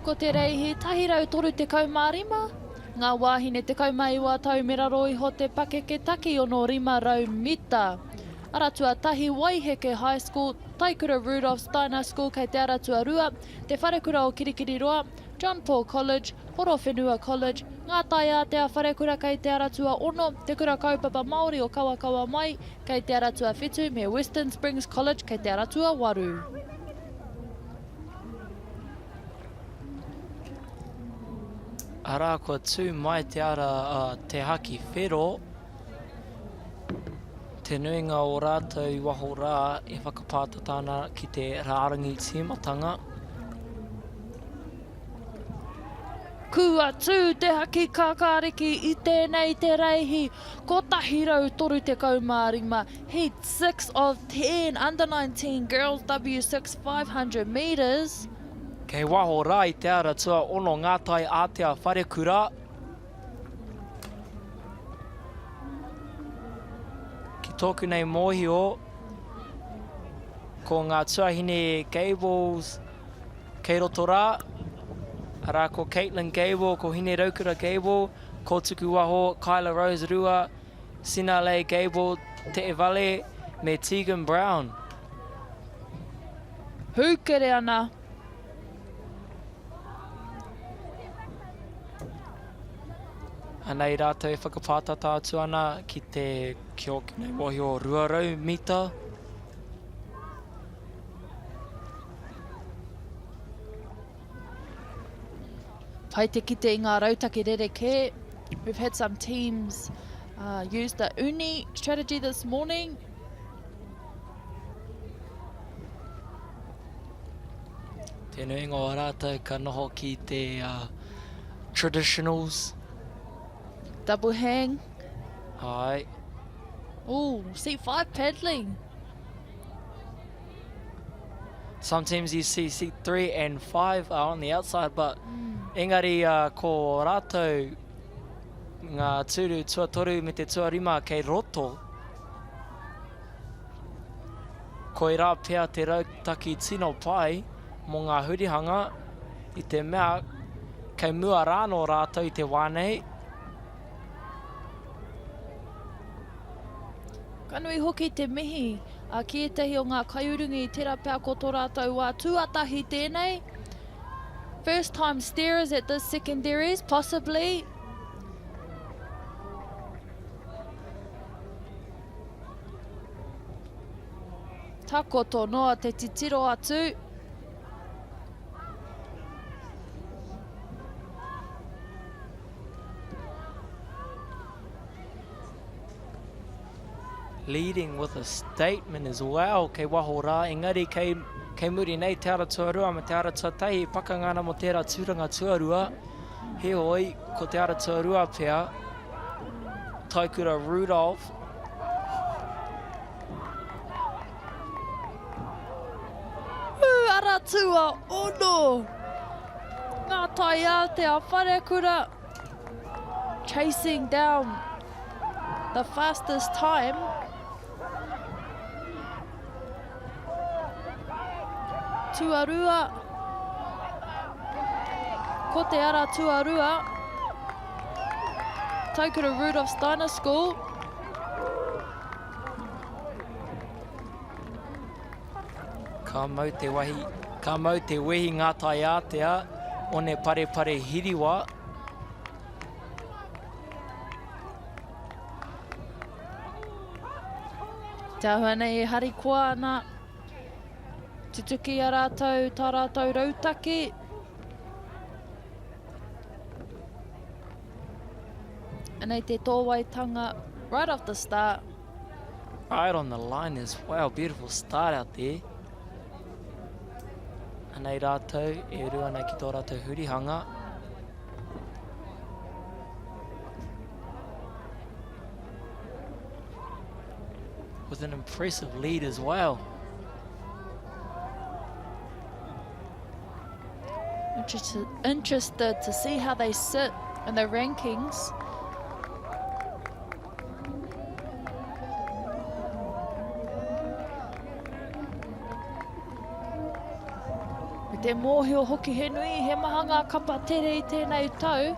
Ko te reihi 135, ngā wāhine 19 tau me raro iho te pakeke taki 600 mita. Ara tuatahi Waiheke High School, Taikura Rudolf Steiner School kei te ara tuarua, Te Wharekura o Kirikiriroa, John Paul College, Horowhenua College, Ngā Taiātea Wharekura kei te ara tuaono, Te Kura Kaupapa Māori o Kawakawa Mai kei te ara tuawhitu me Western Springs College kei te ara tuawaru. Arā kua tū mai te ara a Te Haki Whero, te nuinga o rātou i waho rā e whakapātata ana ki te rārangi tīmatanga. Kua tū te haki kākāriki i tēnei te reihi 135, heat 6 of 10, under 19 girls W6 500 metres. Kei waho rā i te ara tuaono ngā tai ātea wharekura. Ki tōku nei mōhio, ko ngā tuahine Gables kei roto rā, arā ko Caitlin Gable, ko Hine Raukura Gable, ko Tukuwaho, Kyla Rose Rua, Sinalei Gable Te Evale me Tegan Brown. Hūkere ana. Anei rātou e whakapātata atu ana ki te ki ōku nei mōhio 200 mita. Pai te kite i ngā rautaki rerekē. We've had some teams uh, use the uni strategy this morning. Te nuinga o rātou ka noho ki te uh, traditionals. Double hang. Ai. Ooh, seat 5 paddling. Sometimes you see seat 3 and 5 are on the outside, but mm. engari uh, ko rātou ngā tūru tuatoru me te tuarima kei roto. Koirā pea te rautaki tino pai mō ngā hurihanga i te mea kei mua rānō rātou i te wā nei. Ka nui hoki te mihi a ki ētahi o ngā kaiurungi tērā pea ko tō rātou wā tuatahi tēnei. First time steerers at this secondaries, possibly. Takoto noa te titiro atu. Leading with a statement as well, kei waho rā, engari kei, kei muri nei te ara tuarua me te ara tuatahi e pakanga ana mō tērā tūranga tuarua. Heoi, ko te ara tuarua pea, Taikura Rudolph. Ū, ara tuaono! Ngā taiātea wharekura chasing down the fastest time. Tuarua. Ko te ara tuarua. Taukura Rudolf Steiner School. Ka mau te wahi, ka mau te wehi ngā taiātea, one parepare hiriwa. Te āhua nei e harikoa ana. Tutuki i a rātou tā rātou rautaki. Anei te tōwaitanga right off the start. Right on the line as well. Beautiful start out there. Anei rātou e uru ana ki tō rātou hurihanga. With an impressive lead as well. Interested, interested to see how they sit in the rankings. te mōhio hoki he nui, he maha ngā kapa tere i tēnei tau.